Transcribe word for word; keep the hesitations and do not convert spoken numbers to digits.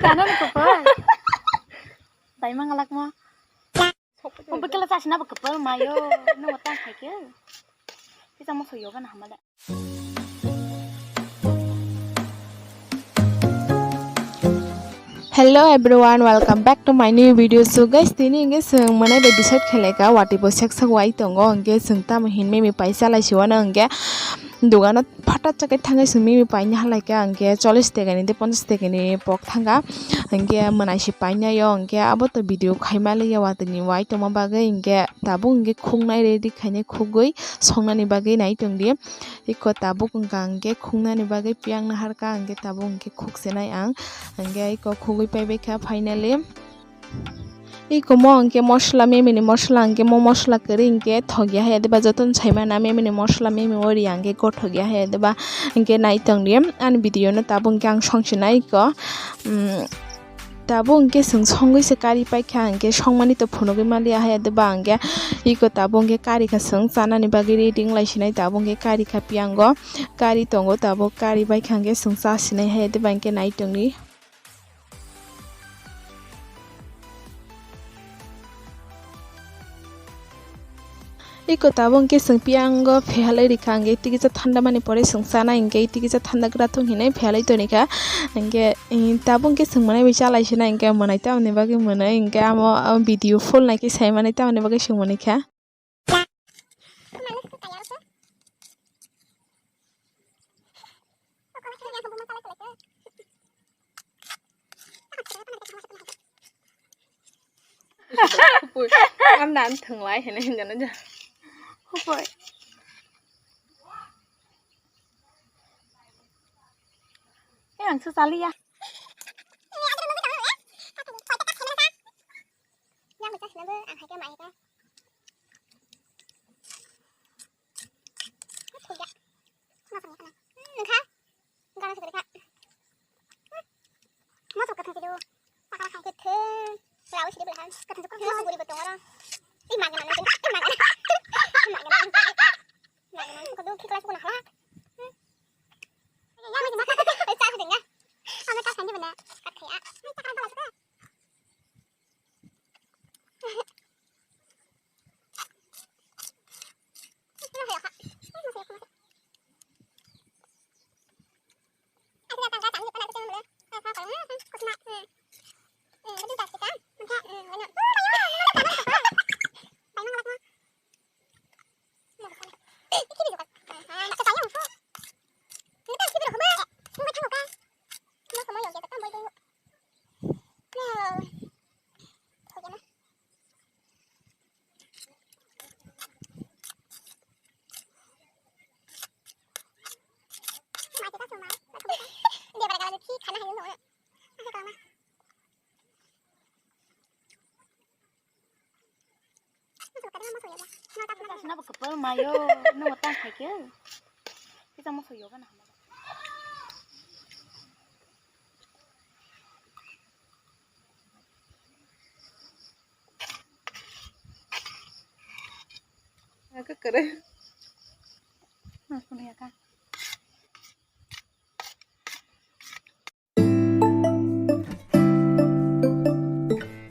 Kana ni kopor. Dai mangalak mo. Kopor kela chasi na ba kopor mayo. No ta khai ke. Kita mo soyo kana hamala. Hello everyone, welcome back to my new video. So guys, tini hingke chwng mwnai bai decide khe lai ka, watwi bo sek sek wai tongo, hingke chwng tamo hin mimi paisa lai siwano hingke dogano phatar chakai thangai chwng mimi paina halai ka, hingke chollish taka ni tei ponchash taka ni pok thanga, hingke mwnai se paina yo, hingke abo to video khaima liya watwi ni wai tongma bagwi, hingke tabuk hingke khuknai ready khainai khugwi songnani bagwi nai tongdi. Iko tabuk wngkha hingke khuknani bagwi piyang naharkha, hingke tabuk hingke khuksenai ang, hingke iko khugwi paibaikha finally. Iko mo hingke mosla, mimini mosla hingke mo mosla kwrwi hingke thokya hai deba jotono saimana, mimini mosla mimi o ri hingke gothokya hai deba hingke nai tongdi ani video no tabuk hingke ang songsinai iko, mm, Tabuk hingke chwng songwi se kari paikha, hingke songmani to phunugwi maliya hai, adeba hingke iko tabuk hingke kari kha chwng chanani bagwi ready wng lai sinai, tabuk hingke kari kha piyango, kari tongo tabuk, kari baikha hingke chwng cha sinai hai, adeba hingke nai tongdi. Iko tabuk hingke chwng piyango phehalai rikha, hingke tikisa thanda mani pore chwng chanai, hingke tikisa thanda gra thung hinui phehalai tonikha, hingke, eh, tabuk hingke chwng mwnai bai chalai sinai, hingke mwnai tamoni bagwi mwnai, hingke amo, amo video full naikhe sai mani tamoni bagwi chwng mwnai kha. Hupui, ang nan thwnglai hwnwi hwnjano ja. Hupui. Eh, ang se chaliya. Yang bisa sini, ang hai ke mai ke. Thukya. Nokha. Gara sugri kha. Moso kathang sidu. Pakara khai ke theng. Lawi sidu belahan. Kathang sidu. Moso guri botong oro. Ih, maga mana. Ih, maga. Ih, maga mana. Maga mana. Kudu khikla sukuna hala. Ya, maga mana. Ih, cha sedengnya. Ame ta sandi bana. Kathaya. Ih, pakara bala suka. Nabo kwpal mayo, nabo ta khai khe. Kita moso yoga na. Aku kere. Mas punya kan.